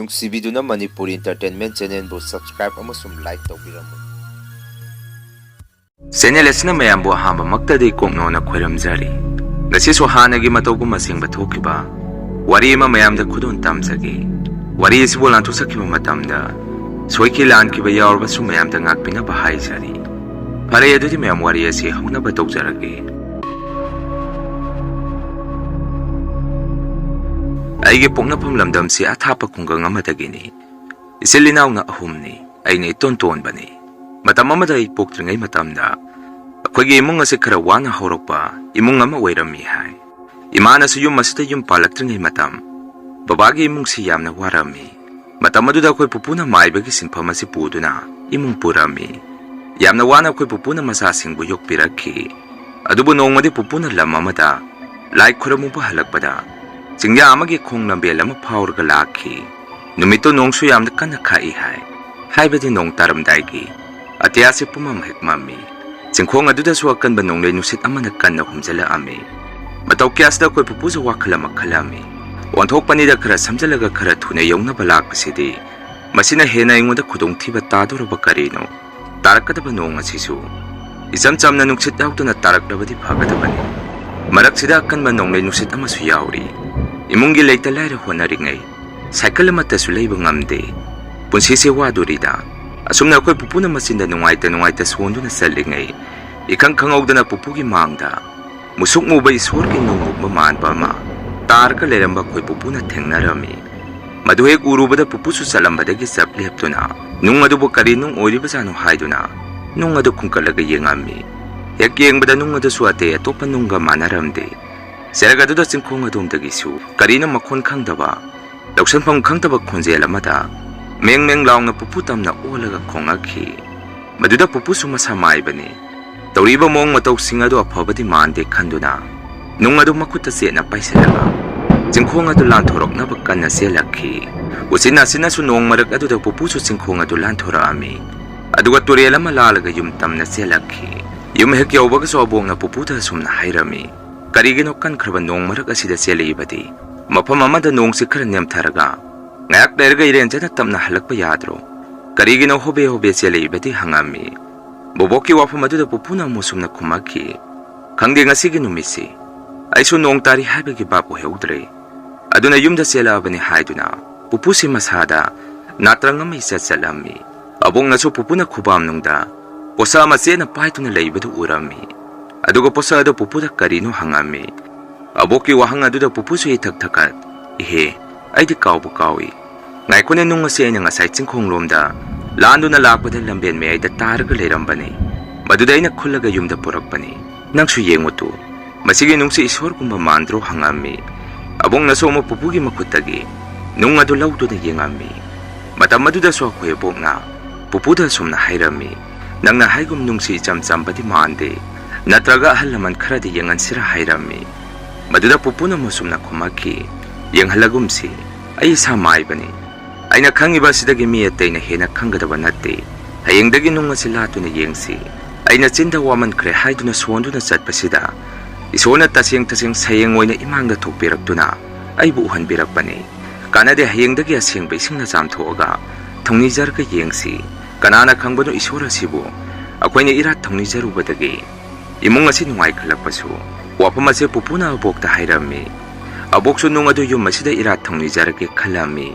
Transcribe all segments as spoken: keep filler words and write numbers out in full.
ꯅꯨꯡꯁꯤꯕꯤꯗꯨꯅ Manipuri Entertainment Channelꯕꯨ subscribe ꯑꯃꯁꯨꯡ like ꯇꯧꯕꯤꯔꯝꯃꯨ꯫ Channel ꯑꯁꯤꯅ ꯃꯌꯥꯝꯕꯨ ꯑꯍꯥꯟꯕꯃꯛꯇꯗꯤ ꯀꯣꯛꯅꯣꯅ ꯈꯣꯏꯔꯝꯖꯔꯤ꯫ ꯉꯁꯤꯁꯨ ꯍꯥꯟꯅꯒꯤ ꯃꯇꯧꯒꯨꯝ ꯑꯁꯦꯡꯕ ꯊꯣꯛꯈꯤꯕ ꯋꯥꯔꯤ ꯑꯃ ꯃꯌꯥꯝꯗ ꯈꯨꯗꯣꯜ ꯇꯝꯖꯒꯦ꯫ ꯋꯥꯔꯤ ꯑꯁꯤꯕꯨ ꯂꯥꯟꯊꯣꯛꯆꯈꯤꯕ ꯃꯇꯝꯗ ꯁꯣꯏꯈꯤ ꯂꯥꯟꯈꯤꯕ ꯌꯥꯎꯔꯕꯁꯨ ꯃꯌꯥꯝꯗ ꯉꯥꯛꯄꯤꯅꯕ ꯍꯥꯏꯖꯔꯤ꯫ ꯐꯔꯦ, ꯑꯗꯨꯗꯤ ꯃꯌꯥꯝ ꯋꯥꯔꯤ ꯑꯁꯤ ꯍꯧꯅꯕ ꯇꯧꯖꯔꯒꯦ꯫ ꯑꯩꯒꯤ ꯄꯣꯛꯅꯐꯝ ꯂꯝꯗꯝꯁꯤ ꯑꯊꯥꯞꯄ ꯈꯨꯡꯒꯪ ꯑꯃꯗꯒꯤꯅꯤ꯫ ꯏꯆꯤꯜ ꯏꯅꯥꯎꯅ ꯑꯍꯨꯝꯅꯤ, ꯑꯩꯅ ꯏꯇꯣꯟ ꯇꯣꯟꯕꯅꯤ꯫ ꯃꯇꯝ ꯑꯃꯗ ꯑꯩ ꯄꯣꯛꯇ꯭ꯔꯤꯉꯩ ꯃꯇꯝꯗ ꯑꯩꯈꯣꯏꯒꯤ ꯏꯃꯨꯡ ꯑꯁꯤ ꯈꯔ ꯋꯥꯅ ꯍꯧꯔꯛꯄ ꯏꯃꯨꯡ ꯑꯃ ꯑꯣꯏꯔꯝꯃꯤ ꯍꯥꯏ꯫ ꯏꯃꯥꯅꯁꯨ ꯌꯨꯝ ꯑꯁꯤꯗ ꯌꯨꯝ ꯄꯥꯜꯂꯛꯇ꯭ꯔꯤꯉꯩ ꯃꯇꯝ ꯕꯕꯥꯒꯤ ꯏꯃꯨꯡꯁꯤ ꯌꯥꯝꯅ ꯋꯥꯔꯝꯃꯤ꯫ ꯃꯇꯝ ꯑꯗꯨꯗ ꯑꯩꯈꯣꯏ ꯄꯨꯄꯨꯅ ꯃꯥꯏꯕꯒꯤ ꯁꯤꯟꯐꯝ ꯑꯁꯤ ꯄꯨꯗꯨꯅ ꯏꯃꯨꯡ ꯄꯨꯔꯝꯃꯤ꯫ ꯌꯥꯝꯅ ꯋꯥꯅ ꯑꯩꯈꯣꯏ ꯄꯨꯄꯨꯅ ꯃꯆꯥꯁꯤꯡꯕꯨ ꯌꯣꯛꯄꯤꯔꯛꯈꯤ꯫ ꯑꯗꯨꯕꯨ ꯅꯣꯡꯃꯗꯤ ꯄꯨꯄꯨꯅ ꯂꯝ ꯑꯃꯗ ꯂꯥꯏ ꯈꯨꯔꯨꯝꯃꯨꯕ ꯍꯜꯂꯛꯄꯗ ꯆꯤꯡꯌꯥ ꯑꯃꯒꯤ ꯈꯣꯡ ꯂꯝꯕꯦꯜ ꯑꯃ ꯐꯥꯎꯔꯒ ꯂꯥꯛꯈꯤ꯫ ꯅꯨꯃꯤꯠꯇꯨ ꯅꯣꯡꯁꯨ ꯌꯥꯝꯅ ꯀꯟꯅ ꯈꯥꯛꯏ ꯍꯥꯏ꯫ ꯍꯥꯏꯕꯗꯤ ꯅꯣꯡ ꯇꯥꯔꯝꯗꯥꯏꯒꯤ ꯑꯇꯤꯌꯥꯁꯤ ꯄꯨꯝꯃꯝ ꯍꯦꯛ ꯃꯝꯃꯤ꯫ ꯆꯤꯡꯈꯣꯡ ꯑꯗꯨꯗꯁꯨ ꯑꯀꯟꯕ ꯅꯣꯡꯂꯩ ꯅꯨꯡꯁꯤꯠ ꯑꯃꯅ ꯀꯟꯅ ꯍꯨꯝꯖꯤꯜꯂꯛꯑꯝꯃꯤ꯫ ꯃꯇꯧ ꯀꯌꯥꯁꯤꯗ ꯑꯩꯈꯣꯏ ꯄꯨꯄꯨꯁꯨ ꯋꯥꯈꯜ ꯑꯃ ꯈꯜꯂꯝꯃꯤ꯫ ꯑꯣꯟꯊꯣꯛꯄꯅꯤꯗ, ꯈꯔ ꯁꯝꯖꯜꯂꯒ ꯈꯔ ꯊꯨꯅ ꯌꯧꯅꯕ ꯂꯥꯛꯄꯁꯤꯗꯤ ꯃꯁꯤꯅ ꯍꯦꯟꯅ ꯑꯩꯉꯣꯟꯗ ꯈꯨꯗꯣꯡꯊꯤꯕ ꯇꯥꯗꯣꯔꯕ ꯀꯔꯤꯅꯣ? ꯇꯥꯔꯛꯀꯗꯕ ꯅꯣꯡ ꯑꯁꯤꯁꯨ ꯏꯆꯝ ꯆꯝꯅ ꯅꯨꯡꯁꯤꯠ ꯌꯥꯎꯗꯅ ꯇꯥꯔꯛꯂꯕꯗꯤ ꯐꯒꯗꯕꯅꯤ꯫ ꯃꯔꯛꯁꯤꯗ ꯑꯀꯟꯕ ꯅꯣꯡꯂꯩ ꯅꯨꯡꯁꯤꯠ ꯑꯃꯁꯨ ꯌꯥꯎꯔꯤ꯫ ꯏꯃꯨꯡꯒꯤ ꯂꯩꯇ ꯂꯥꯏꯔ ꯍꯣꯠꯅꯔꯤꯉꯩ ꯁꯥꯏꯀꯜ ꯑꯃꯠꯇꯁꯨ ꯂꯩꯕ ꯉꯝꯗꯦ꯫ ꯄꯨꯟꯁꯤꯁꯦ ꯋꯥꯗꯣꯔꯤꯗ꯫ ꯑꯁꯨꯝꯅ ꯑꯩꯈꯣꯏ ꯄꯨꯄꯨꯅ ꯃꯆꯤꯟꯗ ꯅꯨꯡꯉꯥꯏꯇ ꯅꯨꯡꯉꯥꯏꯇ ꯁꯣꯟꯗꯨꯅ ꯆꯠꯂꯤꯉꯩ, ꯏꯈꯪ ꯈꯪꯍꯧꯗꯅ ꯄꯨꯄꯨꯒꯤ ꯃꯥꯡꯗ ꯃꯨꯁꯨꯛ ꯃꯨꯕ ꯏꯁꯣꯔꯒꯤ ꯅꯨꯡ ꯃꯨꯛꯕ ꯃꯥꯟꯕ ꯑꯃ ꯇꯥꯔꯒ ꯂꯩꯔꯝꯕ ꯑꯩꯈꯣꯏ ꯄꯨꯄꯨꯅ ꯊꯦꯡꯅꯔꯝꯃꯤ꯫ ꯃꯗꯨ ꯍꯦꯛ ꯎꯔꯨꯕꯗ ꯄꯨꯄꯨꯁꯨ ꯆꯠꯂꯝꯕꯗꯒꯤ ꯆꯞ ꯂꯦꯞꯇꯨꯅ ꯅꯨꯡ ꯑꯗꯨꯕꯨ ꯀꯔꯤ ꯅꯨꯡ ꯑꯣꯏꯔꯤꯕꯖꯥꯠꯅꯣ ꯍꯥꯏꯗꯨꯅ ꯅꯨꯡ ꯑꯗꯨ ꯈꯨꯝꯀꯠꯂꯒ ꯌꯦꯡꯉꯝꯃꯤ꯫ ꯍꯦꯛ ꯌꯦꯡꯕꯗ ꯅꯨꯡ ꯑꯗꯨꯁꯨ ꯑꯇꯩ ꯑꯇꯣꯞꯄ ꯅꯨꯡꯒ ꯃꯥꯟꯅꯔꯝꯗꯦ꯫ ꯆꯦꯔꯛ ꯑꯗꯨꯗ ꯆꯤꯡꯈꯣꯡ ꯑꯗꯣꯝꯗꯒꯤꯁꯨ ꯀꯔꯤꯅꯣ ꯃꯈꯣꯟ ꯈꯪꯗꯕ, ꯂꯧꯁꯟꯐꯝ ꯈꯪꯗꯕ ꯈꯣꯟꯖꯦꯜ ꯑꯃꯗ ꯃꯦꯡ ꯃꯦꯡ ꯂꯥꯎꯅ ꯄꯨꯄꯨ ꯇꯝꯅ ꯑꯣꯜꯂꯒ ꯈꯣꯡꯉꯛꯈꯤ꯫ ꯃꯗꯨꯗ ꯄꯨꯄꯨꯁꯨ ꯃꯁꯥ ꯃꯥꯏꯕꯅꯤ꯫ ꯇꯧꯔꯤꯕ ꯃꯑꯣꯡ ꯃꯇꯧꯁꯤꯡ ꯑꯗꯨ ꯑꯐꯕꯗꯤ ꯃꯥꯟꯗꯦ ꯈꯟꯗꯨꯅ ꯅꯨꯡ ꯑꯗꯨ ꯃꯈꯨꯠꯇ ꯆꯦꯠꯅ ꯄꯥꯏꯁꯤꯜꯂꯒ ꯆꯤꯡꯈꯣꯡ ꯑꯗꯨ ꯂꯥꯟꯊꯣꯔꯛꯅꯕ ꯀꯟꯅ ꯆꯦꯜꯂꯛꯈꯤ꯫ ꯎꯆꯤꯟ ꯅꯥꯆꯤꯟꯅꯁꯨ ꯅꯣꯡ ꯃꯔꯛ ꯑꯗꯨꯗ ꯄꯨꯄꯨꯁꯨ ꯆꯤꯡꯈꯣꯡ ꯑꯗꯨ ꯂꯥꯟꯊꯣꯔꯛꯑꯝꯃꯤ꯫ ꯑꯗꯨꯒ ꯇꯨꯔꯦꯜ ꯑꯃ ꯂꯥꯜꯂꯒ ꯌꯨꯝ ꯇꯝꯅ ꯆꯦꯜꯂꯛꯈꯤ꯫ ꯌꯨꯝ ꯍꯦꯛ ꯌꯧꯕꯒꯁꯨ ꯑꯕꯣꯛꯅ ꯄꯨꯄꯨꯗ ꯑꯁꯨꯝꯅ ꯍꯥꯏꯔꯝꯃꯤ, "ꯀꯔꯤꯒꯤꯅꯣ ꯀꯟꯈ꯭ꯔꯕ ꯅꯣꯡ ꯃꯔꯛ ꯑꯁꯤꯗ ꯆꯦꯜꯂꯛꯏꯕꯗꯤ? ꯃꯐꯝ ꯑꯃꯗ ꯅꯣꯡꯁꯤ ꯈꯔ ꯅꯦꯝꯊꯔꯒ "ꯉꯥꯏꯍꯥꯛ ꯂꯩꯔꯒ ꯏꯔꯦꯟꯖꯅ ꯇꯞꯅ ꯍꯜꯂꯛꯄ ꯌꯥꯗ꯭ꯔꯣ? ꯀꯔꯤꯒꯤꯅꯣ ꯍꯣꯕꯦ ꯍꯣꯕꯦ ꯆꯦꯜꯂꯛꯏꯕꯗꯤ?" ꯍꯪꯉꯝꯃꯤ꯫ ꯕꯣꯕꯣꯛꯀꯤ ꯋꯥꯐꯝ ꯑꯗꯨꯗ ꯄꯨꯄꯨꯅ ꯑꯃꯨꯛ ꯁꯨꯝꯅ ꯈꯨꯝꯃꯛꯈꯤ, "ꯈꯪꯗꯦ, ꯉꯁꯤꯒꯤ ꯅꯨꯃꯤꯠꯁꯤ ꯑꯩꯁꯨ ꯅꯣꯡ ꯇꯥꯔꯤ ꯍꯥꯏꯕꯒꯤ ꯚꯥꯞ ꯑꯣꯏꯍꯧꯗ꯭ꯔꯦ꯫ ꯑꯗꯨꯅ ꯌꯨꯝꯗ ꯆꯦꯜꯂꯛꯑꯕꯅꯤ" ꯍꯥꯏꯗꯨꯅ ꯄꯨꯄꯨꯁꯤ ꯃꯁꯥꯗ ꯅꯥꯇ꯭ꯔꯪ ꯑꯃ ꯏꯆꯠ ꯆꯠꯂꯝꯃꯤ꯫ ꯑꯕꯣꯛꯅꯁꯨ ꯄꯨꯄꯨꯅ ꯈꯨꯕꯥꯝꯅꯨꯡꯗ ꯄꯣꯠꯁꯛ ꯑꯃ ꯆꯦꯠꯅ ꯄꯥꯏꯗꯨꯅ ꯂꯩꯕꯗꯨ ꯎꯔꯝꯃꯤ꯫ ꯑꯗꯨꯒ ꯄꯣꯠꯁꯛ ꯑꯗꯨ ꯄꯨꯄꯨꯗ ꯀꯔꯤꯅꯣ ꯍꯪꯉꯝꯃꯤ꯫ ꯑꯕꯣꯛꯀꯤ ꯋꯥꯍꯪ ꯑꯗꯨꯗ ꯄꯨꯄꯨꯁꯨ ꯏꯊꯛ ꯊꯛꯀꯠ, "ꯏꯍꯦ, ꯑꯩꯗꯤ ꯀꯥꯎꯕꯨ ꯀꯥꯎꯏ꯫ ꯉꯥꯏꯈꯣꯅꯦ, ꯅꯨꯡ ꯑꯁꯤ ꯑꯩꯅ ꯉꯁꯥꯏ ꯆꯤꯡꯈꯣꯡꯂꯣꯝꯗ ꯂꯥꯟꯗꯨꯅ ꯂꯥꯛꯄꯗ ꯂꯝꯕꯦꯟ ꯃꯌꯥꯏꯗ ꯇꯥꯔꯒ ꯂꯩꯔꯝꯕꯅꯤ꯫ ꯃꯗꯨꯗ ꯑꯩꯅ ꯈꯨꯜꯂꯒ ꯌꯨꯝꯗ ꯄꯨꯔꯛꯄꯅꯤ꯫ ꯅꯪꯁꯨ ꯌꯦꯡꯉꯨ ꯇꯨ, ꯃꯁꯤꯒꯤ ꯅꯨꯡꯁꯤ ꯏꯁꯣꯔꯒꯨꯝꯕ ꯃꯥꯟꯗ꯭ꯔꯣ?" ꯍꯪꯉꯝꯃꯤ꯫ ꯑꯕꯣꯛꯅꯁꯨ ꯑꯃꯨꯛ ꯄꯨꯄꯨꯒꯤ ꯃꯈꯨꯠꯇꯒꯤ ꯅꯨꯡ ꯑꯗꯨ ꯂꯧꯗꯨꯅ ꯌꯦꯡꯉꯝꯃꯤ꯫ ꯃꯇꯝ ꯑꯗꯨꯗꯁꯨ ꯑꯩꯈꯣꯏ ꯑꯕꯣꯛꯅ ꯄꯨꯄꯨꯗ ꯑꯁꯨꯝꯅ ꯍꯥꯏꯔꯝꯃꯤ, "ꯅꯪꯅ ꯍꯥꯏꯒꯨꯝ ꯅꯨꯡꯁꯤ ꯏꯆꯝ ꯆꯝꯕꯗꯤ ꯃꯥꯟꯗꯦ, ꯅꯠꯇ꯭ꯔꯒ ꯑꯍꯜ ꯂꯃꯟ ꯈꯔꯗꯤ ꯌꯦꯡꯍꯟꯁꯤꯔꯥ?" ꯍꯥꯏꯔꯝꯃꯤ꯫ ꯃꯗꯨꯗ ꯄꯨꯄꯨꯅ ꯑꯃꯨꯛ ꯁꯨꯝꯅ ꯈꯨꯝꯃꯛꯈꯤ, "ꯌꯦꯡꯍꯜꯂꯒꯨꯝꯁꯤ, ꯑꯩ ꯏꯁꯥ ꯃꯥꯏꯕꯅꯤ꯫ ꯑꯩꯅ ꯈꯪꯉꯤꯕ ꯑꯁꯤꯗꯒꯤ ꯃꯤ ꯑꯇꯩꯅ ꯍꯦꯟꯅ ꯈꯪꯒꯗꯕ ꯅꯠꯇꯦ꯫ ꯍꯌꯦꯡꯗꯒꯤ ꯅꯨꯡ ꯑꯁꯤ ꯂꯥꯠꯇꯨꯅ ꯌꯦꯡꯁꯤ꯫ ꯑꯩꯅ ꯆꯤꯟꯗ ꯋꯥꯃꯟꯈ꯭ꯔꯦ" ꯍꯥꯏꯗꯨꯅ ꯁꯣꯟꯗꯨꯅ ꯆꯠꯄꯁꯤꯗ ꯏꯁꯣꯔꯅ ꯇꯁꯦꯡ ꯇꯁꯦꯡ ꯁꯌꯦꯡ ꯑꯣꯏꯅ ꯏꯃꯥꯡꯗ ꯊꯣꯛꯄꯤꯔꯛꯇꯨꯅ ꯑꯩꯕꯨ ꯎꯍꯟꯕꯤꯔꯛꯄꯅꯤ꯫ "ꯀꯥꯟꯅꯗꯦ, ꯍꯌꯦꯡꯗꯒꯤ ꯑꯁꯦꯡꯕ ꯏꯁꯤꯡꯅ ꯆꯥꯝꯊꯣꯛꯑꯒ ꯊꯧꯅꯤꯖꯔꯒ ꯌꯦꯡꯁꯤ꯫ ꯀꯅꯥꯅ ꯈꯪꯕꯅꯣ ꯏꯁꯣꯔ ꯑꯁꯤꯕꯨ ꯑꯩꯈꯣꯏꯅ ꯏꯔꯥꯠ ꯊꯧꯅꯤꯖꯔꯨꯕꯗꯒꯤ ꯏꯃꯨꯡ ꯑꯁꯤ ꯅꯨꯡꯉꯥꯏꯈꯠꯂꯛꯄꯁꯨ?" ꯋꯥꯐꯝ ꯑꯁꯦ ꯄꯨꯄꯨꯅ ꯑꯕꯣꯛꯇ ꯍꯥꯏꯔꯝꯃꯤ꯫ ꯑꯕꯣꯛꯁꯨ ꯅꯨꯡ ꯑꯗꯨ ꯌꯨꯝ ꯑꯁꯤꯗ ꯏꯔꯥꯠ ꯊꯧꯅꯤꯖꯔꯒꯦ ꯈꯜꯂꯝꯃꯤ꯫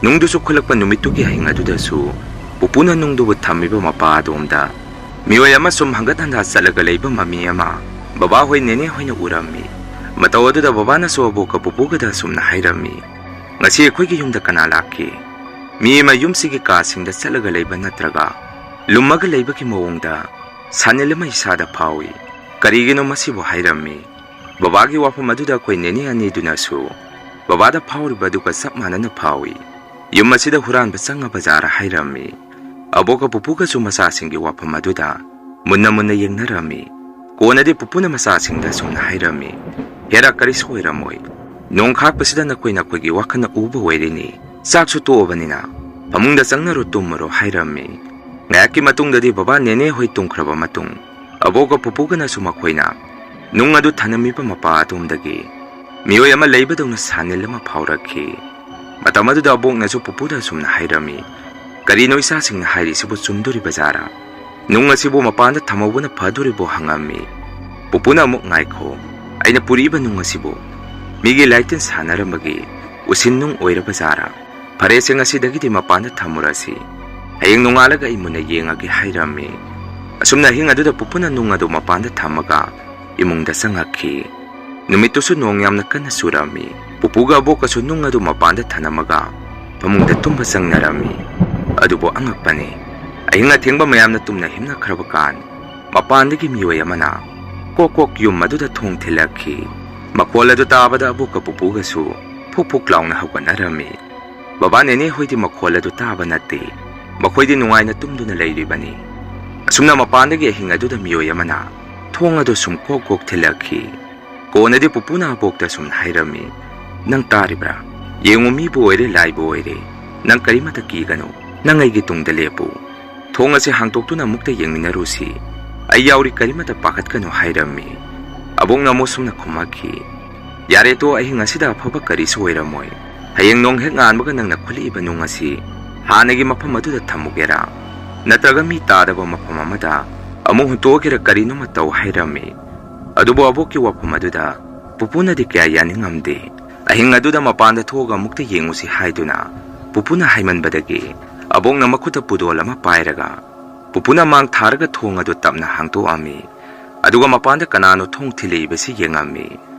ꯅꯨꯡꯗꯨꯁꯨ ꯈꯨꯜꯂꯛꯄ ꯅꯨꯃꯤꯠꯇꯨꯒꯤ ꯑꯍꯤꯡ ꯑꯗꯨꯗꯁꯨ ꯄꯨꯄꯨꯅ ꯅꯨꯡꯗꯨꯕꯨ ꯊꯝꯃꯤꯕ ꯃꯄꯥ ꯑꯗꯣꯝꯗ ꯃꯤꯑꯣꯏ ꯑꯃ ꯁꯨꯝ ꯍꯪꯒꯠ ꯍꯟꯗꯥ ꯆꯠꯂꯒ ꯂꯩꯕ ꯃꯃꯤ ꯑꯃ ꯕꯕꯥ ꯍꯣꯏ ꯅꯦꯅꯦ ꯍꯣꯏꯅ ꯎꯔꯝꯃꯤ꯫ ꯃꯇꯧ ꯑꯗꯨꯗ ꯕꯕꯥꯅꯁꯨ ꯑꯕꯣꯛꯀ ꯄꯨꯄꯨꯒꯗ ꯑꯁꯨꯝꯅ ꯍꯥꯏꯔꯝꯃꯤ, "ꯉꯁꯤ ꯑꯩꯈꯣꯏꯒꯤ ꯌꯨꯝꯗ ꯀꯅꯥ ꯂꯥꯛꯈꯤ? ꯃꯤ ꯑꯃ ꯌꯨꯝꯁꯤꯒꯤ ꯀꯥꯁꯤꯡꯗ ꯆꯠꯂꯒ ꯂꯩꯕ ꯅꯠꯇ꯭ꯔꯒ ꯂꯨꯝꯃꯒ ꯂꯩꯕꯒꯤ ꯃꯑꯣꯡꯗ ꯁꯥꯅꯤꯜ ꯑꯃ ꯏꯁꯥꯗ ꯐꯥꯎꯏ꯫ ꯀꯔꯤꯒꯤꯅꯣ ꯃꯁꯤꯕꯨ?" ꯍꯥꯏꯔꯝꯃꯤ꯫ ꯕꯕꯥꯒꯤ ꯋꯥꯐꯝ ꯑꯗꯨꯗ ꯑꯩꯈꯣꯏ ꯅꯦꯅꯦ ꯑꯅꯤꯗꯨꯅꯁꯨ ꯕꯕꯥꯗ ꯐꯥꯎꯔꯤꯕ ꯑꯗꯨꯒ ꯆꯞ ꯃꯥꯟꯅꯅ ꯐꯥꯎꯏ꯫ "ꯌꯨꯝ ꯑꯁꯤꯗ ꯍꯨꯔꯥꯟꯕ ꯆꯪꯉꯕ ꯖꯥꯔ?" ꯍꯥꯏꯔꯝꯃꯤ꯫ ꯑꯕꯣꯛꯀ ꯄꯨꯄꯨꯒꯁꯨ ꯃꯆꯥꯁꯤꯡꯒꯤ ꯋꯥꯐꯝ ꯑꯗꯨꯗ ꯃꯨꯟꯅ ꯃꯨꯟꯅ ꯌꯦꯡꯅꯔꯝꯃꯤ꯫ ꯀꯣꯟꯅꯗꯤ ꯄꯨꯄꯨꯅ ꯃꯆꯥꯁꯤꯡꯗ ꯁꯨꯝꯅ ꯍꯥꯏꯔꯝꯃꯤ, "ꯍꯦꯔꯥ, ꯀꯔꯤꯁꯨ ꯑꯣꯏꯔꯝꯃꯣꯏ꯫ ꯅꯣꯡ ꯈꯥꯛꯄꯁꯤꯗ ꯅꯈꯣꯏ ꯅꯈꯣꯏꯒꯤ ꯋꯥꯈꯜꯅ ꯎꯕ ꯑꯣꯏꯔꯤꯅꯤ꯫ ꯆꯥꯛꯁꯨ ꯇꯣꯛꯑꯕꯅꯤꯅ ꯐꯃꯨꯡꯗ ꯆꯪꯅꯔꯣ, ꯇꯨꯝꯃꯔꯣ" ꯍꯥꯏꯔꯝꯃꯤ꯫ ꯉꯥꯏꯍꯥꯛꯀꯤ ꯃꯇꯨꯡꯗꯗꯤ ꯕꯕꯥ ꯅꯦꯅꯦ ꯍꯣꯏ ꯇꯨꯝꯈ꯭ꯔꯕ ꯃꯇꯨꯡ ꯑꯕꯣꯛꯀ ꯄꯨꯄꯨꯒꯅꯁꯨ ꯃꯈꯣꯏꯅ ꯅꯨꯡ ꯑꯗꯨ ꯊꯅꯝꯃꯤꯕ ꯃꯄꯥ ꯑꯗꯣꯝꯗꯒꯤ ꯃꯤꯑꯣꯏ ꯑꯃ ꯂꯩꯕꯗꯧꯅ ꯁꯥꯅꯤꯜ ꯑꯃ ꯐꯥꯎꯔꯛꯈꯤ꯫ ꯃꯇꯝ ꯑꯗꯨꯗ ꯑꯕꯣꯛꯅꯁꯨ ꯄꯨꯄꯨꯗ ꯑꯁꯨꯝꯅ ꯍꯥꯏꯔꯝꯃꯤ, "ꯀꯔꯤꯅꯣ ꯏꯆꯥꯁꯤꯡꯅ ꯍꯥꯏꯔꯤꯁꯤꯕꯨ ꯆꯨꯝꯗꯣꯔꯤꯕ ꯖꯥꯔꯥ? ꯅꯨꯡ ꯑꯁꯤꯕꯨ ꯃꯄꯥꯟꯗ ꯊꯝꯍꯧꯕꯅ ꯐꯗꯣꯔꯤꯕꯣ?" ꯍꯪꯉꯝꯃꯤ꯫ ꯄꯨꯄꯨꯅ ꯑꯃꯨꯛ, "ꯉꯥꯏꯈꯣ, ꯑꯩꯅ ꯄꯨꯔꯛꯏꯕ ꯅꯨꯡ ꯑꯁꯤꯕꯨ ꯃꯤꯒꯤ ꯂꯥꯏꯇꯤꯟ ꯁꯥꯟꯅꯔꯝꯕꯒꯤ ꯎꯁꯤꯟ ꯅꯨꯡ ꯑꯣꯏꯔꯕ ꯖꯥꯔꯥ? ꯐꯔꯦꯁꯦ, ꯉꯁꯤꯗꯒꯤꯗꯤ ꯃꯄꯥꯟꯗ ꯊꯝꯃꯨꯔꯁꯤ꯫ ꯍꯌꯦꯡ ꯅꯣꯡꯉꯥꯜꯂꯒ ꯑꯩ ꯃꯨꯟꯅ ꯌꯦꯡꯉꯒꯦ" ꯍꯥꯏꯔꯝꯃꯤ꯫ ꯑꯁꯨꯝꯅ ꯑꯍꯤꯡ ꯑꯗꯨꯗ ꯄꯨꯄꯨꯅ ꯅꯨꯡ ꯑꯗꯨ ꯃꯄꯥꯟꯗ ꯊꯝꯃꯒ ꯏꯃꯨꯡꯗ ꯆꯪꯉꯛꯈꯤ꯫ ꯅꯨꯃꯤꯠꯇꯨꯁꯨ ꯅꯣꯡ ꯌꯥꯝꯅ ꯀꯟꯅ ꯆꯨꯔꯝꯃꯤ꯫ ꯄꯨꯄꯨꯒ ꯑꯕꯣꯛꯀꯁꯨ ꯅꯨꯡ ꯑꯗꯨ ꯃꯄꯥꯟꯗ ꯊꯅꯝꯃꯒ ꯐꯃꯨꯡꯗ ꯇꯨꯝꯕ ꯆꯪꯅꯔꯝꯃꯤ꯫ ꯑꯗꯨꯕꯨ ꯑꯉꯛꯄꯅꯤ, ꯑꯍꯤꯡ ꯑꯊꯦꯡꯕ ꯃꯌꯥꯝꯅ ꯇꯨꯝꯅ ꯍꯤꯞꯅꯈ꯭ꯔꯕ ꯀꯥꯟ, ꯃꯄꯥꯟꯗꯒꯤ ꯃꯤꯑꯣꯏ ꯑꯃꯅ ꯀꯣꯛ ꯀꯣꯛ ꯌꯨꯝ ꯑꯗꯨꯗ ꯊꯣꯡ ꯊꯤꯜꯂꯛꯈꯤ꯫ ꯃꯈꯣꯜ ꯑꯗꯨ ꯇꯥꯕꯗ ꯑꯕꯣꯛꯀ ꯄꯨꯄꯨꯒꯁꯨ ꯐꯨꯛ ꯐꯨꯛ ꯂꯥꯎꯅ ꯍꯧꯒꯠꯅꯔꯝꯃꯤ꯫ ꯕꯕꯥ, ꯅꯦꯅꯦ ꯍꯣꯏꯗꯤ ꯃꯈꯣꯜ ꯑꯗꯨ ꯇꯥꯕ ꯅꯠꯇꯦ꯫ ꯃꯈꯣꯏꯗꯤ ꯅꯨꯡꯉꯥꯏꯅ ꯇꯨꯝꯗꯨꯅ ꯂꯩꯔꯤꯕꯅꯤ꯫ ꯑꯁꯨꯝꯅ ꯃꯄꯥꯟꯗꯒꯤ ꯑꯍꯤꯡ ꯑꯗꯨꯗ ꯃꯤꯑꯣꯏ ꯑꯃꯅ ꯊꯣꯡ ꯑꯗꯨ ꯁꯨꯝ ꯀꯣꯛ ꯀꯣꯛ ꯊꯤꯜꯂꯛꯈꯤ꯫ ꯀꯣꯟꯅꯗꯤ ꯄꯨꯄꯨꯅ ꯑꯕꯣꯛꯇ ꯁꯨꯝ ꯍꯥꯏꯔꯝꯃꯤ, "ꯅꯪ ꯇꯥꯔꯤꯕ꯭ꯔꯥ? ꯌꯦꯡꯉꯨ, ꯃꯤꯕꯨ ꯑꯣꯏꯔꯦ, ꯂꯥꯏꯕꯨ ꯑꯣꯏꯔꯦ, ꯅꯪ ꯀꯔꯤꯃꯠꯇ ꯀꯤꯒꯅꯨ꯫ ꯅꯪ ꯑꯩꯒꯤ ꯇꯨꯡꯗ ꯂꯦꯞꯄꯨ꯫ ꯊꯣꯡ ꯑꯁꯤ ꯍꯥꯡꯗꯣꯛꯇꯨꯅ ꯑꯃꯨꯛꯇ ꯌꯦꯡꯃꯤꯟꯅꯔꯨꯁꯤ꯫ ꯑꯩ ꯌꯥꯎꯔꯤ, ꯀꯔꯤꯃꯠꯇ ꯄꯥꯈꯠꯀꯅꯨ" ꯍꯥꯏꯔꯝꯃꯤ꯫ ꯑꯕꯣꯛꯅ ꯑꯃꯨꯛ ꯁꯨꯝꯅ ꯈꯨꯝꯃꯛꯈꯤ, "ꯌꯥꯔꯦ ꯇꯣ, ꯑꯍꯤꯡ ꯑꯁꯤꯗ ꯑꯐꯕ ꯀꯔꯤꯁꯨ ꯑꯣꯏꯔꯝꯃꯣꯏ꯫ ꯍꯌꯦꯡ ꯅꯣꯡ ꯍꯦꯛ ꯉꯥꯟꯕꯒ ꯅꯪꯅ ꯈꯨꯜꯂꯛꯏꯕ ꯅꯨꯡ ꯑꯁꯤ ꯍꯥꯟꯅꯒꯤ ꯃꯐꯝ ꯑꯗꯨꯗ ꯊꯝꯃꯨꯒꯦꯔꯥ? ꯅꯠꯇ꯭ꯔꯒ ꯃꯤ ꯇꯥꯗꯕ ꯃꯐꯝ ꯑꯃꯗ ꯑꯃꯨꯛ ꯍꯨꯟꯇꯣꯛꯑꯒꯦꯔꯥ, ꯀꯔꯤꯅꯣꯃ ꯇꯧ" ꯍꯥꯏꯔꯝꯃꯤ꯫ ꯑꯗꯨꯕꯨ ꯑꯕꯣꯛꯀꯤ ꯋꯥꯐꯝ ꯑꯗꯨꯗ ꯄꯨꯄꯨꯅꯗꯤ ꯀꯌꯥ ꯌꯥꯅꯤꯡꯉꯝꯗꯦ꯫ "ꯑꯍꯤꯡ ꯑꯗꯨꯗ ꯃꯄꯥꯟꯗ ꯊꯣꯛꯑꯒ ꯑꯃꯨꯛꯇ ꯌꯦꯡꯉꯨꯁꯤ" ꯍꯥꯏꯗꯨꯅ ꯄꯨꯄꯨꯅ ꯍꯥꯏꯃꯟꯕꯗꯒꯤ ꯑꯕꯣꯛꯅ ꯃꯈꯨꯠꯇ ꯄꯨꯗꯣꯜ ꯑꯃ ꯄꯥꯏꯔꯒ ꯄꯨꯄꯨꯅ ꯃꯥꯡ ꯊꯥꯔꯒ ꯊꯣꯡ ꯑꯗꯨ ꯇꯞꯅ ꯍꯥꯡꯗꯣꯛꯑꯝꯃꯤ꯫ ꯑꯗꯨꯒ ꯃꯄꯥꯟꯗ ꯀꯅꯥꯅꯣ ꯊꯣꯡ ꯊꯤꯜꯂꯛꯏꯕꯁꯤ ꯌꯦꯡꯉꯝꯃꯤ꯫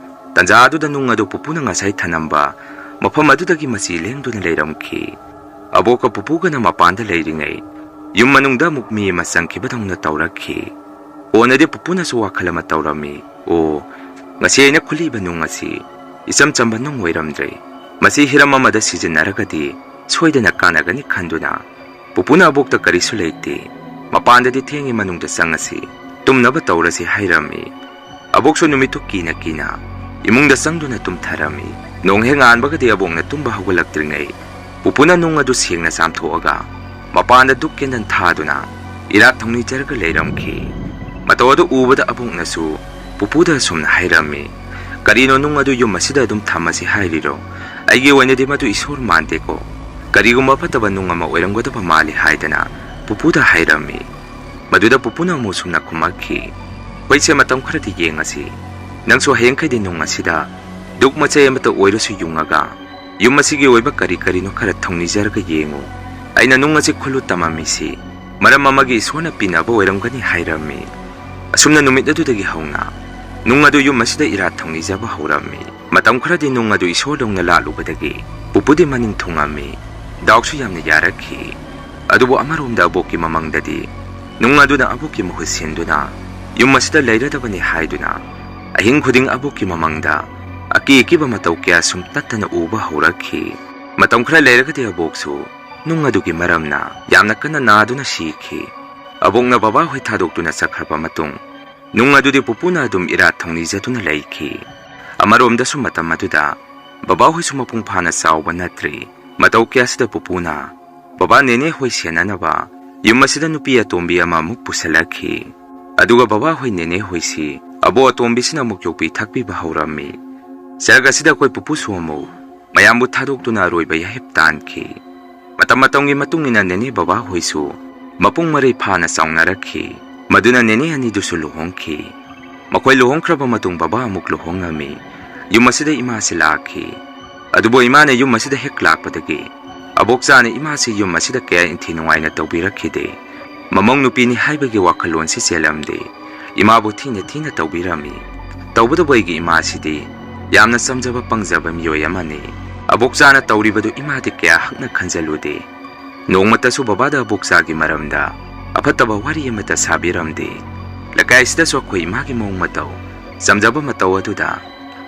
ꯇꯟꯖꯥ ꯑꯗꯨꯗ ꯅꯨꯡ ꯑꯗꯨ ꯄꯨꯄꯨꯅ ꯉꯁꯥꯏ ꯊꯅꯝꯕ ꯃꯐꯝ ꯑꯗꯨꯗꯒꯤ ꯃꯆꯤ ꯂꯦꯡꯗꯨꯅ ꯂꯩꯔꯝꯈꯤ꯫ ꯑꯕꯣꯛꯀ ꯄꯨꯄꯨꯒꯅ ꯃꯄꯥꯟꯗ ꯂꯩꯔꯤꯉꯩ, ꯌꯨꯝ ꯃꯅꯨꯡꯗ ꯑꯃꯨꯛ ꯃꯤ ꯑꯃ ꯆꯪꯈꯤꯕꯗꯧꯅ ꯇꯧꯔꯛꯈꯤ꯫ ꯀꯣꯟꯅꯗꯤ ꯄꯨꯄꯨꯅꯁꯨ ꯋꯥꯈꯜ ꯑꯃ ꯇꯧꯔꯝꯃꯤ꯫ "ꯑꯣ, ꯉꯁꯤ ꯑꯩꯅ ꯈꯨꯜꯂꯤꯕ ꯅꯨꯡ ꯑꯁꯤ ꯏꯆꯝ ꯆꯝꯕ ꯅꯨꯡ ꯑꯣꯏꯔꯝꯗ꯭ꯔꯦ꯫ ꯃꯁꯤ ꯍꯤꯔꯝ ꯑꯃꯗ ꯁꯤꯖꯤꯟꯅꯔꯒꯗꯤ ꯁꯣꯏꯗꯅ ꯀꯥꯟꯅꯒꯅꯤ" ꯈꯟꯗꯨꯅ ꯄꯨꯄꯨꯅ ꯑꯕꯣꯛꯇ "ꯀꯔꯤꯁꯨ ꯂꯩꯇꯦ, ꯃꯄꯥꯟꯗꯗꯤ ꯊꯦꯡꯉꯤ, ꯃꯅꯨꯡꯗ ꯆꯪꯉꯁꯤ, ꯇꯨꯝꯅꯕ ꯇꯧꯔꯁꯤ" ꯍꯥꯏꯔꯝꯃꯤ꯫ ꯑꯕꯣꯛꯁꯨ ꯅꯨꯃꯤꯠꯇꯨ ꯀꯤꯅ ꯀꯤꯅ ꯏꯃꯨꯡꯗ ꯆꯪꯗꯨꯅ ꯇꯨꯝꯊꯔꯝꯃꯤ꯫ ꯅꯣꯡ ꯍꯦꯛ ꯉꯥꯟꯕꯒꯗꯤ ꯑꯕꯣꯛꯅ ꯇꯨꯝꯕ ꯍꯧꯒꯠꯂꯛꯇ꯭ꯔꯤꯉꯩ ꯄꯨꯄꯨꯅ ꯅꯨꯡ ꯑꯗꯨ ꯁꯦꯡꯅ ꯆꯥꯝꯊꯣꯛꯑꯒ ꯃꯄꯥꯟꯗ ꯙꯨꯞ ꯀꯦꯟꯗꯜ ꯊꯥꯗꯨꯅ ꯏꯔꯥꯠ ꯊꯧꯅꯤꯖꯔꯒ ꯂꯩꯔꯝꯈꯤ꯫ ꯃꯇꯧ ꯑꯗꯨ ꯎꯕꯗ ꯑꯕꯣꯛꯅꯁꯨ ꯄꯨꯄꯨꯗ ꯑꯁꯨꯝꯅ ꯍꯥꯏꯔꯝꯃꯤ, "ꯀꯔꯤꯅꯣ ꯅꯨꯡ ꯑꯗꯨ ꯌꯨꯝ ꯑꯁꯤꯗ ꯑꯗꯨꯝ ꯊꯝꯃꯁꯤ ꯍꯥꯏꯔꯤꯔꯣ? "ꯑꯩꯒꯤ ꯑꯣꯏꯅꯗꯤ ꯃꯗꯨ ꯏꯁꯣꯔ ꯃꯥꯟꯗꯦꯀꯣ, ꯀꯔꯤꯒꯨꯝꯕ ꯐꯠꯇꯕ ꯅꯨꯡ ꯑꯃ ꯑꯣꯏꯔꯝꯒꯗꯕ ꯃꯥꯜꯂꯤ" ꯍꯥꯏꯗꯅ ꯄꯨꯄꯨꯗ ꯍꯥꯏꯔꯝꯃꯤ꯫ ꯃꯗꯨꯗ ꯄꯨꯄꯨꯅ ꯑꯃꯨꯛ ꯁꯨꯝꯅ ꯈꯨꯝꯃꯛꯈꯤ, "ꯍꯣꯏꯁꯦ, ꯃꯇꯝ ꯈꯔꯗꯤ ꯌꯦꯡꯉꯁꯤ꯫ ꯅꯪꯁꯨ ꯍꯌꯦꯡꯈꯩꯗꯤ ꯅꯨꯡ ꯑꯁꯤꯗ ꯗꯨꯛ ꯃꯆꯩ ꯑꯃꯇ ꯑꯣꯏꯔꯁꯨ ꯌꯨꯡꯉꯒ ꯌꯨꯝ ꯑꯁꯤꯒꯤ ꯑꯣꯏꯕ ꯀꯔꯤ ꯀꯔꯤꯅꯣ ꯈꯔ ꯊꯧꯅꯤꯖꯔꯒ ꯌꯦꯡꯉꯨ꯫ ꯑꯩꯅ ꯅꯨꯡ ꯑꯁꯤ ꯈꯨꯜꯂꯨ ꯇꯝꯃꯝꯃꯤꯁꯤ ꯃꯔꯝ ꯑꯃꯒꯤ ꯏꯁꯣꯔꯅ ꯄꯤꯅꯕ ꯑꯣꯏꯔꯝꯒꯅꯤ" ꯍꯥꯏꯔꯝꯃꯤ꯫ ꯑꯁꯨꯝꯅ ꯅꯨꯃꯤꯠ ꯑꯗꯨꯗꯒꯤ ꯍꯧꯅ ꯅꯨꯡ ꯑꯗꯨ ꯌꯨꯝ ꯑꯁꯤꯗ ꯏꯔꯥꯠ ꯊꯧꯅꯤꯖꯕ ꯍꯧꯔꯝꯃꯤ꯫ ꯃꯇꯝ ꯈꯔꯗꯤ ꯅꯨꯡ ꯑꯗꯨ ꯏꯁꯣꯔꯗꯧꯅ ꯂꯥꯠꯂꯨꯕꯗꯒꯤ ꯄꯨꯄꯨꯗꯤ ꯃꯅꯤꯡ ꯊꯨꯡꯉꯝꯃꯤ꯫ ꯗꯥꯎꯁꯨ ꯌꯥꯝꯅ ꯌꯥꯔꯛꯈꯤ꯫ ꯑꯗꯨꯕꯨ ꯑꯃꯔꯣꯝꯗ ꯑꯕꯣꯛꯀꯤ ꯃꯃꯪꯗꯗꯤ ꯅꯨꯡ ꯑꯗꯨꯅ ꯑꯕꯣꯛꯀꯤ ꯃꯍꯨꯠ ꯁꯤꯟꯗꯨꯅ ꯌꯨꯝ ꯑꯁꯤꯗ ꯂꯩꯔꯗꯕꯅꯤ ꯍꯥꯏꯗꯨꯅ ꯑꯍꯤꯡ ꯈꯨꯗꯤꯡ ꯑꯕꯣꯛꯀꯤ ꯃꯃꯪꯗ ꯑꯀꯤ ꯑꯀꯤꯕ ꯃꯇꯧ ꯀꯌꯥ ꯁꯨꯝ ꯇꯠꯇꯅ ꯎꯕ ꯍꯧꯔꯛꯈꯤ꯫ ꯃꯇꯝ ꯈꯔ ꯂꯩꯔꯒꯗꯤ ꯑꯕꯣꯛꯁꯨ ꯅꯨꯡ ꯑꯗꯨꯒꯤ ꯃꯔꯝꯅ ꯌꯥꯝꯅ ꯀꯟꯅ ꯅꯥꯗꯨꯅ ꯁꯤꯈꯤ꯫ ꯑꯕꯣꯛꯅ ꯕꯕꯥꯍꯣꯏ ꯊꯥꯗꯣꯛꯇꯨꯅ ꯆꯠꯈ꯭ꯔꯕ ꯃꯇꯨꯡ ꯅꯨꯡ ꯑꯗꯨꯗꯤ ꯄꯨꯄꯨꯅ ꯑꯗꯨꯝ ꯏꯔꯥꯠ ꯊꯧꯅꯤꯖꯗꯨꯅ ꯂꯩꯈꯤ꯫ ꯑꯃꯔꯣꯝꯗꯁꯨ ꯃꯇꯝ ꯑꯗꯨꯗ ꯕꯕꯥꯍꯣꯏꯁꯨ ꯃꯄꯨꯡ ꯐꯥꯅ ꯆꯥꯎꯕ ꯅꯠꯇ꯭ꯔꯤ꯫ ꯃꯇꯧ ꯀꯌꯥꯁꯤꯗ ꯄꯨꯄꯨꯅ ꯕꯕꯥ ꯅꯦꯅꯦ ꯍꯣꯏ ꯁꯦꯟꯅꯅꯕ ꯌꯨꯝ ꯑꯁꯤꯗ ꯅꯨꯄꯤ ꯑꯇꯣꯝꯕꯤ ꯑꯃꯃꯨꯛ ꯄꯨꯁꯜꯂꯛꯈꯤ꯫ ꯑꯗꯨꯒ ꯕꯕꯥ ꯍꯣꯏ ꯅꯦꯅꯦ ꯍꯣꯏꯁꯤ ꯑꯕꯣ ꯑꯇꯣꯝꯕꯤꯁꯤꯅ ꯑꯃꯨꯛ ꯌꯣꯛꯄꯤ ꯊꯥꯛꯄꯤꯕ ꯍꯧꯔꯝꯃꯤ꯫ ꯆꯔꯛ ꯑꯁꯤꯗ ꯑꯩꯈꯣꯏ ꯄꯨꯄꯨꯁꯨ ꯑꯃꯨꯛ ꯃꯌꯥꯝꯕꯨ ꯊꯥꯗꯣꯛꯇꯨꯅ ꯑꯔꯣꯏꯕ ꯌꯥꯍꯤꯞ ꯇꯥꯟꯈꯤ꯫ ꯃꯇꯝ ꯃꯇꯝꯒꯤ ꯃꯇꯨꯡ ꯏꯟꯅ ꯅꯦꯅꯦ ꯕꯕꯥ ꯍꯣꯏꯁꯨ ꯃꯄꯨꯡ ꯃꯔꯩ ꯐꯥꯅ ꯆꯥꯎꯅꯔꯛꯈꯤ꯫ ꯃꯗꯨꯅ ꯅꯦꯅꯦ ꯑꯅꯤꯗꯨꯁꯨ ꯂꯨꯍꯣꯡꯈꯤ꯫ ꯃꯈꯣꯏ ꯂꯨꯍꯣꯡꯈ꯭ꯔꯕ ꯃꯇꯨꯡ ꯕꯕꯥ ꯑꯃꯨꯛ ꯂꯨꯍꯣꯡꯉꯝꯃꯤ꯫ ꯌꯨꯝ ꯑꯁꯤꯗ ꯏꯃꯥꯁꯤ ꯂꯥꯛꯈꯤ꯫ ꯑꯗꯨꯕꯨ ꯏꯃꯥꯅ ꯌꯨꯝ ꯑꯁꯤꯗ ꯍꯦꯛ ꯂꯥꯛꯄꯗꯒꯤ ꯑꯕꯣꯛꯆꯥꯅ ꯏꯃꯥꯁꯤ ꯌꯨꯝ ꯑꯁꯤꯗ ꯀꯌꯥ ꯏꯟꯊꯤ ꯅꯨꯡꯉꯥꯏꯅ ꯇꯧꯕꯤꯔꯛꯈꯤꯗꯦ꯫ ꯃꯃꯧ ꯅꯨꯄꯤꯅꯤ ꯍꯥꯏꯕꯒꯤ ꯋꯥꯈꯜꯂꯣꯟꯁꯤ ꯆꯦꯜꯂꯝꯗꯦ꯫ ꯏꯃꯥꯕꯨ ꯊꯤꯅ ꯊꯤꯅ ꯇꯧꯕꯤꯔꯝꯃꯤ꯫ ꯇꯧꯕꯇꯕꯨ ꯑꯩꯒꯤ ꯏꯃꯥꯁꯤꯗꯤ ꯌꯥꯝꯅ ꯆꯝꯖꯕ ꯄꯪꯖꯕ ꯃꯤꯑꯣꯏ ꯑꯃꯅꯤ꯫ ꯑꯕꯣꯛꯆꯥꯅ ꯇꯧꯔꯤꯕꯗꯨ ꯏꯃꯥꯗꯤ ꯀꯌꯥ ꯍꯛꯅ ꯈꯟꯖꯜꯂꯨꯗꯦ꯫ ꯅꯣꯡꯃꯇꯁꯨ ꯕꯕꯥꯗ ꯑꯕꯣꯛꯆꯥꯒꯤ ꯃꯔꯝꯗ ꯑꯐꯠꯇꯕ ꯋꯥꯔꯤ ꯑꯃꯠꯇ ꯁꯥꯕꯤꯔꯝꯗꯦ꯫ ꯂꯩꯀꯥꯏꯁꯤꯗꯁꯨ ꯑꯩꯈꯣꯏ ꯏꯃꯥꯒꯤ ꯃꯑꯣꯡ ꯃꯇꯧ, ꯆꯝꯖꯕ ꯃꯇꯧ ꯑꯗꯨꯗ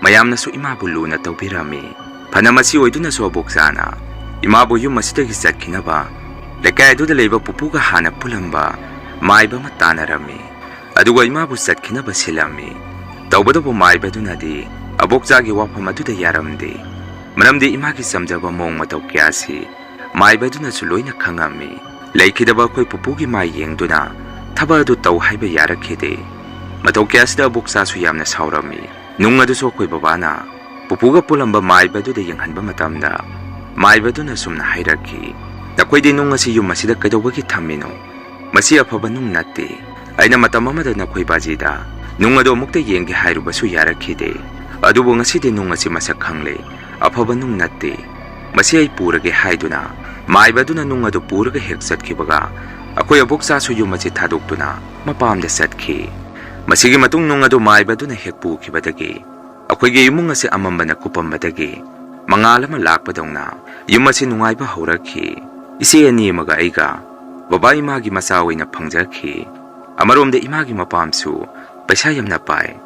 ꯃꯌꯥꯝꯅꯁꯨ ꯏꯃꯥꯕꯨ ꯂꯨꯅ ꯇꯧꯕꯤꯔꯝꯃꯤ꯫ ꯐꯅ ꯃꯁꯤ ꯑꯣꯏꯗꯨꯅꯁꯨ ꯑꯕꯣꯛꯆꯥꯅ ꯏꯃꯥꯕꯨ ꯌꯨꯝ ꯑꯁꯤꯗꯒꯤ ꯆꯠꯈꯤꯅꯕ ꯂꯩꯀꯥꯏ ꯑꯗꯨꯗ ꯂꯩꯕ ꯄꯨꯄꯨꯒ ꯍꯥꯟꯅ ꯄꯨꯜꯂꯝꯕ ꯃꯥꯏꯕ ꯑꯃ ꯇꯥꯟꯅꯔꯝꯃꯤ꯫ ꯑꯗꯨꯒ ꯏꯃꯥꯕꯨ ꯆꯠꯈꯤꯅꯕ ꯁꯤꯜꯂꯝꯃꯤ꯫ ꯇꯧꯕꯇꯕꯨ ꯃꯥꯏꯕꯗꯨꯅꯗꯤ ꯑꯕꯣꯛꯆꯥꯒꯤ ꯋꯥꯐꯝ ꯑꯗꯨꯗ ꯌꯥꯔꯝꯗꯦ꯫ ꯃꯔꯝꯗꯤ ꯏꯃꯥꯒꯤ ꯆꯝꯖꯕ ꯃꯑꯣꯡ ꯃꯇꯧ ꯀꯌꯥꯁꯤ ꯃꯥꯏꯕꯗꯨꯅꯁꯨ ꯂꯣꯏꯅ ꯈꯪꯉꯝꯃꯤ꯫ ꯂꯩꯈꯤꯗꯕ ꯑꯩꯈꯣꯏ ꯄꯨꯄꯨꯒꯤ ꯃꯥꯏ ꯌꯦꯡꯗꯨꯅ ꯊꯕꯛ ꯑꯗꯨ ꯇꯧ ꯍꯥꯏꯕ ꯌꯥꯔꯛꯈꯤꯗꯦ꯫ ꯃꯇꯧ ꯀꯌꯥꯁꯤꯗ ꯑꯕꯣꯛꯆꯥꯁꯨ ꯌꯥꯝꯅ ꯁꯥꯎꯔꯝꯃꯤ꯫ ꯅꯨꯡ ꯑꯗꯨꯁꯨ ꯑꯩꯈꯣꯏ ꯕꯕꯥꯅ ꯄꯨꯄꯨꯒ ꯄꯨꯜꯂꯝꯕ ꯃꯥꯏꯕ ꯑꯗꯨꯗ ꯌꯦꯡꯍꯟꯕ ꯃꯇꯝꯗ, ꯃꯥꯏꯕ ꯑꯗꯨꯅ ꯁꯨꯝꯅ ꯍꯥꯏꯔꯛꯈꯤ, "ꯅꯈꯣꯏꯗꯤ ꯅꯨꯡ ꯑꯁꯤ ꯌꯨꯝ ꯑꯁꯤꯗ ꯀꯩꯗꯧꯕꯒꯤ ꯊꯝꯃꯤꯅꯣ? ꯃꯁꯤ ꯑꯐꯕ ꯅꯨꯡ ꯅꯠꯇꯦ꯫ ꯑꯩꯅ ꯃꯇꯝ ꯑꯃꯗ ꯅꯈꯣꯏ ꯕꯥꯖꯤꯗ ꯅꯨꯡ ꯑꯗꯨ ꯑꯃꯨꯛꯇ ꯌꯦꯡꯒꯦ ꯍꯥꯏꯔꯨꯕꯁꯨ ꯌꯥꯔꯛꯈꯤꯗꯦ꯫ ꯑꯗꯨꯕꯨ ꯉꯁꯤꯗꯤ ꯅꯨꯡ ꯑꯁꯤ ꯃꯁꯛ ꯈꯪꯂꯦ꯫ ꯑꯐꯕ ꯅꯨꯡ ꯅꯠꯇꯦ꯫ ꯃꯁꯤ ꯑꯩ ꯄꯨꯔꯒꯦ" ꯍꯥꯏꯗꯨꯅ ꯃꯥꯏꯕ ꯑꯗꯨꯅ ꯅꯨꯡ ꯑꯗꯨ ꯄꯨꯔꯒ ꯍꯦꯛ ꯆꯠꯈꯤꯕꯒ, ꯑꯩꯈꯣꯏ ꯑꯕꯣꯛꯆꯥꯁꯨ ꯌꯨꯝ ꯑꯁꯤ ꯊꯥꯗꯣꯛꯇꯨꯅ ꯃꯄꯥꯝꯗ ꯆꯠꯈꯤ꯫ ꯃꯁꯤꯒꯤ ꯃꯇꯨꯡ ꯅꯨꯡ ꯑꯗꯨ ꯃꯥꯏꯕ ꯑꯗꯨꯅ ꯍꯦꯛ ꯄꯨꯈꯤꯕꯗꯒꯤ ꯑꯩꯈꯣꯏꯒꯤ ꯏꯃꯨꯡ ꯑꯁꯤ ꯑꯃꯝꯕꯅ ꯀꯨꯞꯄꯝꯕꯗꯒꯤ ꯃꯉꯥꯜ ꯑꯃ ꯂꯥꯛꯄꯗꯧꯅ ꯌꯨꯝ ꯑꯁꯤ ꯅꯨꯡꯉꯥꯏꯕ ꯍꯧꯔꯛꯈꯤ꯫ ꯏꯆꯦ ꯑꯅꯤ ꯑꯃꯒ ꯑꯩꯒ ꯕꯕꯥ ꯏꯃꯥꯒꯤ ꯃꯆꯥ ꯑꯣꯏꯅ ꯐꯪꯖꯈꯤ꯫ ꯑꯃꯔꯣꯝꯗ ꯏꯃꯥꯒꯤ ꯃꯄꯥꯝꯁꯨ ꯄꯩꯁꯥ ꯌꯥꯝꯅ ꯄꯥꯏ꯫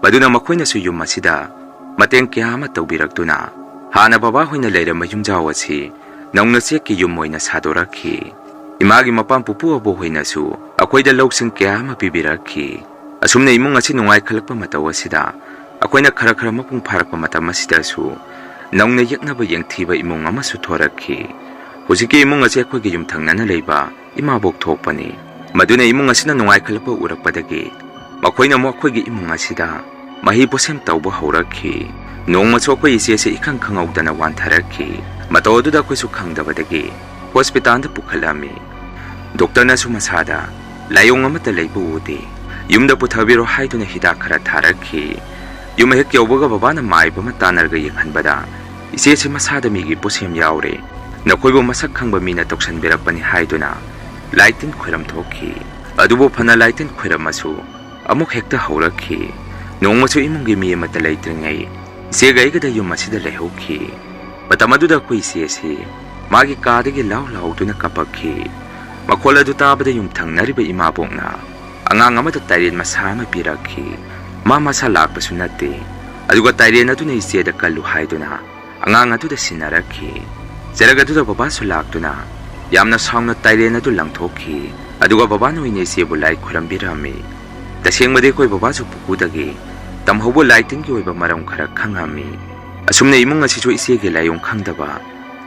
ꯃꯗꯨꯅ ꯃꯈꯣꯏꯅꯁꯨ ꯌꯨꯝ ꯑꯁꯤꯗ ꯃꯇꯦꯡ ꯀꯌꯥ ꯑꯃ ꯇꯧꯕꯤꯔꯛꯇꯨꯅ ꯍꯥꯟꯅ ꯕꯕꯥ ꯍꯣꯏꯅ ꯂꯩꯔꯝꯕ ꯌꯨꯝꯖꯥꯎ ꯑꯁꯤ ꯅꯧꯅ ꯆꯦꯛꯀꯤ ꯌꯨꯝ ꯑꯣꯏꯅ ꯁꯥꯗꯣꯔꯛꯈꯤ꯫ ꯏꯃꯥꯒꯤ ꯃꯄꯥꯝ ꯄꯨꯄꯨ ꯑꯕꯣꯛ ꯍꯣꯏꯅꯁꯨ ꯑꯩꯈꯣꯏꯗ ꯂꯧꯁꯤꯡ ꯀꯌꯥ ꯑꯃ ꯄꯤꯕꯤꯔꯛꯈꯤ꯫ ꯑꯁꯨꯝꯅ ꯏꯃꯨꯡ ꯑꯁꯤ ꯅꯨꯡꯉꯥꯏꯈꯠꯂꯛꯄ ꯃꯇꯧ ꯑꯁꯤꯗ ꯑꯩꯈꯣꯏꯅ ꯈꯔ ꯈꯔ ꯃꯄꯨꯡ ꯐꯥꯔꯛꯄ ꯃꯇꯝ ꯑꯁꯤꯗꯁꯨ ꯅꯧꯅ ꯌꯦꯛꯅꯕ ꯌꯦꯡꯊꯤꯕ ꯏꯃꯨꯡ ꯑꯃꯁꯨ ꯊꯣꯔꯛꯈꯤ꯫ ꯍꯧꯖꯤꯛꯀꯤ ꯏꯃꯨꯡ ꯑꯁꯤ ꯑꯩꯈꯣꯏꯒꯤ ꯌꯨꯝꯊꯪꯅꯅ ꯂꯩꯕ ꯏꯃꯥꯕꯣꯛ ꯊꯣꯛꯄꯅꯤ꯫ ꯃꯗꯨꯅ ꯏꯃꯨꯡ ꯑꯁꯤꯅ ꯅꯨꯡꯉꯥꯏꯈꯠꯂꯛꯄ ꯎꯔꯛꯄꯗꯒꯤ ꯃꯈꯣꯏꯅ ꯑꯃꯨꯛ ꯑꯩꯈꯣꯏꯒꯤ ꯏꯃꯨꯡ ꯑꯁꯤꯗ ꯃꯍꯩ ꯄꯣꯠꯁꯦꯝ ꯇꯧꯕ ꯍꯧꯔꯛꯈꯤ꯫ ꯅꯣꯡꯃꯁꯨ ꯑꯩꯈꯣꯏ ꯏꯆꯦ ꯑꯁꯤ ꯏꯈꯪ ꯈꯪꯍꯧꯗꯅ ꯋꯥꯟꯊꯔꯛꯈꯤ꯫ ꯃꯇꯧ ꯑꯗꯨꯗ ꯑꯩꯈꯣꯏꯁꯨ ꯈꯪꯗꯕꯗꯒꯤ ꯍꯣꯁꯄꯤꯇꯥꯜꯗ ꯄꯨꯈꯠꯂꯝꯃꯤ꯫ ꯗꯣꯛꯇꯔꯅꯁꯨ ꯃꯁꯥꯗ ꯂꯥꯏꯑꯣꯡ ꯑꯃꯠꯇ ꯂꯩꯕ ꯎꯗꯦ꯫ ꯌꯨꯝꯗ ꯄꯨꯊꯕꯤꯔꯣ ꯍꯥꯏꯗꯨꯅ ꯍꯤꯗꯥꯛ ꯈꯔ ꯊꯥꯔꯛꯈꯤ꯫ ꯌꯨꯝ ꯍꯦꯛ ꯌꯧꯕꯒ ꯕꯕꯥꯅ ꯃꯥꯏꯕ ꯑꯃ ꯇꯥꯟꯅꯔꯒ ꯌꯦꯡꯍꯟꯕꯗ, "ꯏꯆꯦꯁꯦ ꯃꯁꯥꯗ ꯃꯤꯒꯤ ꯄꯣꯠꯁꯦꯝ ꯌꯥꯎꯔꯦ꯫ ꯅꯈꯣꯏꯕꯨ ꯃꯁꯛ ꯈꯪꯕ ꯃꯤꯅ ꯇꯧꯁꯟꯕꯤꯔꯛꯄꯅꯤ" ꯍꯥꯏꯗꯨꯅ ꯂꯥꯏ ꯇꯤꯟ ꯈꯣꯏꯔꯝ ꯊꯣꯛꯈꯤ꯫ ꯑꯗꯨꯕꯨ ꯐꯅ ꯂꯥꯏ ꯇꯤꯟ ꯈꯣꯏꯔꯝꯃꯁꯨ ꯑꯃꯨꯛ ꯍꯦꯛꯇ ꯍꯧꯔꯛꯈꯤ꯫ ꯅꯣꯡꯃꯁꯨ ꯏꯃꯨꯡꯒꯤ ꯃꯤ ꯑꯃꯠꯇ ꯂꯩꯇ꯭ꯔꯤꯉꯩ ꯏꯆꯦꯒ ꯑꯩꯒꯗ ꯌꯨꯝ ꯑꯁꯤꯗ ꯂꯩꯍꯧꯈꯤ꯫ ꯃꯇꯝ ꯑꯗꯨꯗ ꯑꯩꯈꯣꯏ ꯏꯆꯦ ꯑꯁꯤ ꯃꯥꯒꯤ ꯀꯥꯗꯒꯤ ꯂꯥꯎ ꯂꯥꯎꯗꯨꯅ ꯀꯞꯄꯛꯈꯤ꯫ ꯃꯈꯣꯜ ꯑꯗꯨ ꯇꯥꯕꯗ ꯌꯨꯝꯊꯪꯅꯔꯤꯕ ꯏꯃꯥꯕꯣꯛꯅ ꯑꯉꯥꯡ ꯑꯃꯗ ꯇꯥꯏꯔꯦꯟ ꯃꯁꯥ ꯑꯃ ꯄꯤꯔꯛꯈꯤ꯫ ꯃꯥ ꯃꯁꯥ ꯂꯥꯛꯄꯁꯨ ꯅꯠꯇꯦ, ꯑꯗꯨꯒ ꯇꯥꯏꯔꯦꯟ ꯑꯗꯨꯅ ꯏꯆꯦꯗ ꯀꯜꯂꯨ ꯍꯥꯏꯗꯨꯅ ꯑꯉꯥꯡ ꯑꯗꯨꯗ ꯁꯤꯟꯅꯔꯛꯈꯤ꯫ ꯆꯔꯛ ꯑꯗꯨꯗ ꯕꯕꯥꯁꯨ ꯂꯥꯛꯇꯨꯅ ꯌꯥꯝꯅ ꯁꯥꯎꯅ ꯇꯥꯏꯔꯦꯟ ꯑꯗꯨ ꯂꯪꯊꯣꯛꯈꯤ꯫ ꯑꯗꯨꯒ ꯕꯕꯥꯅ ꯑꯣꯏꯅ ꯏꯆꯦꯕꯨ ꯂꯥꯏ ꯈꯣꯏꯔꯝꯕꯤꯔꯝꯃꯤ꯫ ꯇꯁꯦꯡꯕꯗꯤ ꯑꯩꯈꯣꯏ ꯕꯕꯥꯁꯨ ꯄꯨꯄꯨꯗꯒꯤ ꯇꯝꯍꯧꯕ ꯂꯥꯏ ꯇꯤꯟꯒꯤ ꯑꯣꯏꯕ ꯃꯔꯝ ꯈꯔ ꯈꯪꯉꯝꯃꯤ꯫ ꯑꯁꯨꯝꯅ ꯏꯃꯨꯡ ꯑꯁꯤꯁꯨ ꯏꯆꯦꯒꯤ ꯂꯥꯏꯑꯣꯡ ꯈꯪꯗꯕ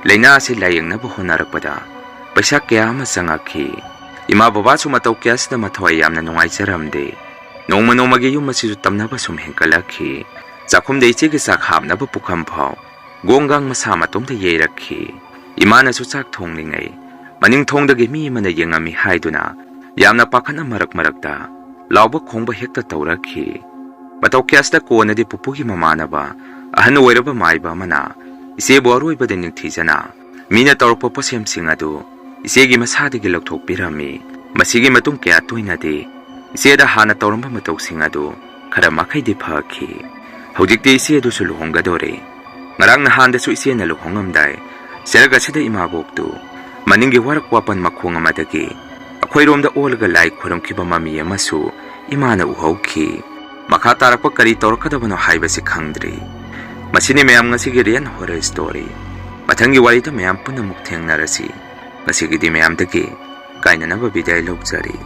ꯂꯥꯏꯅꯥ ꯑꯁꯤ ꯂꯥꯏꯌꯦꯡꯅꯕ ꯍꯣꯠꯅꯔꯛꯄꯗ ꯄꯩꯁꯥ ꯀꯌꯥ ꯑꯃ ꯆꯪꯉꯛꯈꯤ꯫ ꯏꯃꯥ ꯕꯕꯥꯁꯨ ꯃꯇꯧ ꯀꯌꯥꯁꯤꯗ ꯃꯊꯋꯥꯏ ꯌꯥꯝꯅ ꯅꯨꯡꯉꯥꯏꯖꯔꯝꯗꯦ꯫ ꯅꯣꯡꯃ ꯅꯣꯡꯃꯒꯤ ꯌꯨꯝ ꯑꯁꯤꯁꯨ ꯇꯝꯅꯕ ꯁꯨꯝ ꯍꯦꯟꯒꯠꯂꯛꯈꯤ꯫ ꯆꯥꯛꯈꯨꯝꯗ ꯏꯆꯦꯒꯤ ꯆꯥꯛ ꯍꯥꯞꯅꯕ ꯄꯨꯈꯝ ꯐꯥꯎ ꯒꯣꯡꯒꯥꯡ ꯃꯁꯥ ꯃꯇꯣꯝꯇ ꯌꯩꯔꯛꯈꯤ꯫ ꯏꯃꯥꯅꯁꯨ ꯆꯥꯛ ꯊꯣꯡꯂꯤꯉꯩ ꯃꯅꯤꯡ ꯊꯣꯡꯗꯒꯤ ꯃꯤ ꯑꯃꯅ ꯌꯦꯡꯉꯝꯃꯤ ꯍꯥꯏꯗꯨꯅ ꯌꯥꯝꯅ ꯄꯥꯈꯠꯅ ꯃꯔꯛ ꯃꯔꯛꯇ ꯂꯥꯎꯕ ꯈꯣꯡꯕ ꯍꯦꯛꯇ ꯇꯧꯔꯛꯈꯤ꯫ ꯃꯇꯧ ꯀꯌꯥꯁꯤꯗ ꯀꯣꯟꯅꯗꯤ ꯄꯨꯄꯨꯒꯤ ꯃꯃꯥꯟꯅꯕ ꯑꯍꯟ ꯑꯣꯏꯔꯕ ꯃꯥꯏꯕ ꯑꯃꯅ ꯏꯆꯦꯕꯨ ꯑꯔꯣꯏꯕꯗ ꯅꯤꯡꯊꯤꯖꯅ ꯃꯤꯅ ꯇꯧꯔꯛꯄ ꯄꯣꯠꯁꯦꯝꯁꯤꯡ ꯑꯗꯨ ꯏꯆꯦꯒꯤ ꯃꯁꯥꯗꯒꯤ ꯂꯧꯊꯣꯛꯄꯤꯔꯝꯃꯤ꯫ ꯃꯁꯤꯒꯤ ꯃꯇꯨꯡ ꯀꯌꯥ ꯇꯣꯏꯅꯗꯤ ꯏꯆꯦꯗ ꯍꯥꯟꯅ ꯇꯧꯔꯝꯕ ꯃꯇꯧꯁꯤꯡ ꯑꯗꯨ ꯈꯔ ꯃꯈꯩꯗꯤ ꯐꯈꯤ꯫ ꯍꯧꯖꯤꯛꯇꯤ ꯏꯆꯦ ꯑꯗꯨꯁꯨ ꯂꯨꯍꯣꯡꯒꯗꯣꯔꯦ꯫ ꯉꯔꯥꯡ ꯅꯍꯥꯟꯗꯁꯨ ꯏꯆꯦꯅ ꯂꯨꯍꯣꯡꯉꯝꯗꯥꯏ ꯆꯦꯔꯛ ꯑꯁꯤꯗ ꯏꯃꯥꯕꯣꯛꯇꯨ ꯃꯅꯤꯡꯒꯤ ꯋꯥꯔꯛ ꯋꯥꯄꯟ ꯃꯈꯣꯡ ꯑꯃꯗꯒꯤ ꯑꯩꯈꯣꯏꯔꯣꯝꯗ ꯑꯣꯜꯂꯒ ꯂꯥꯏ ꯈꯣꯏꯔꯝꯈꯤꯕ ꯃꯃꯤ ꯑꯃꯁꯨ ꯏꯃꯥꯅ ꯎꯍꯧꯈꯤ꯫ ꯃꯈꯥ ꯇꯥꯔꯛꯄ ꯀꯔꯤ ꯇꯧꯔꯛꯀꯗꯕꯅꯣ ꯍꯥꯏꯕꯁꯤ ꯈꯪꯗ꯭ꯔꯤ꯫ ꯃꯁꯤꯅꯤ ꯃꯌꯥꯝ ꯉꯁꯤꯒꯤ Real Horror Story꯫ ꯃꯊꯪꯒꯤ ꯋꯥꯔꯤꯗ ꯃꯌꯥꯝ ꯄꯨꯟꯅ ꯑꯃꯨꯛ ꯊꯦꯡꯅꯔꯁꯤ꯫ ꯉꯁꯤꯒꯤꯗꯤ ꯃꯌꯥꯝꯗꯒꯤ ꯀꯥꯏꯅꯅꯕ ꯕꯤꯗꯥꯏ ꯂꯧꯖꯔꯤ꯫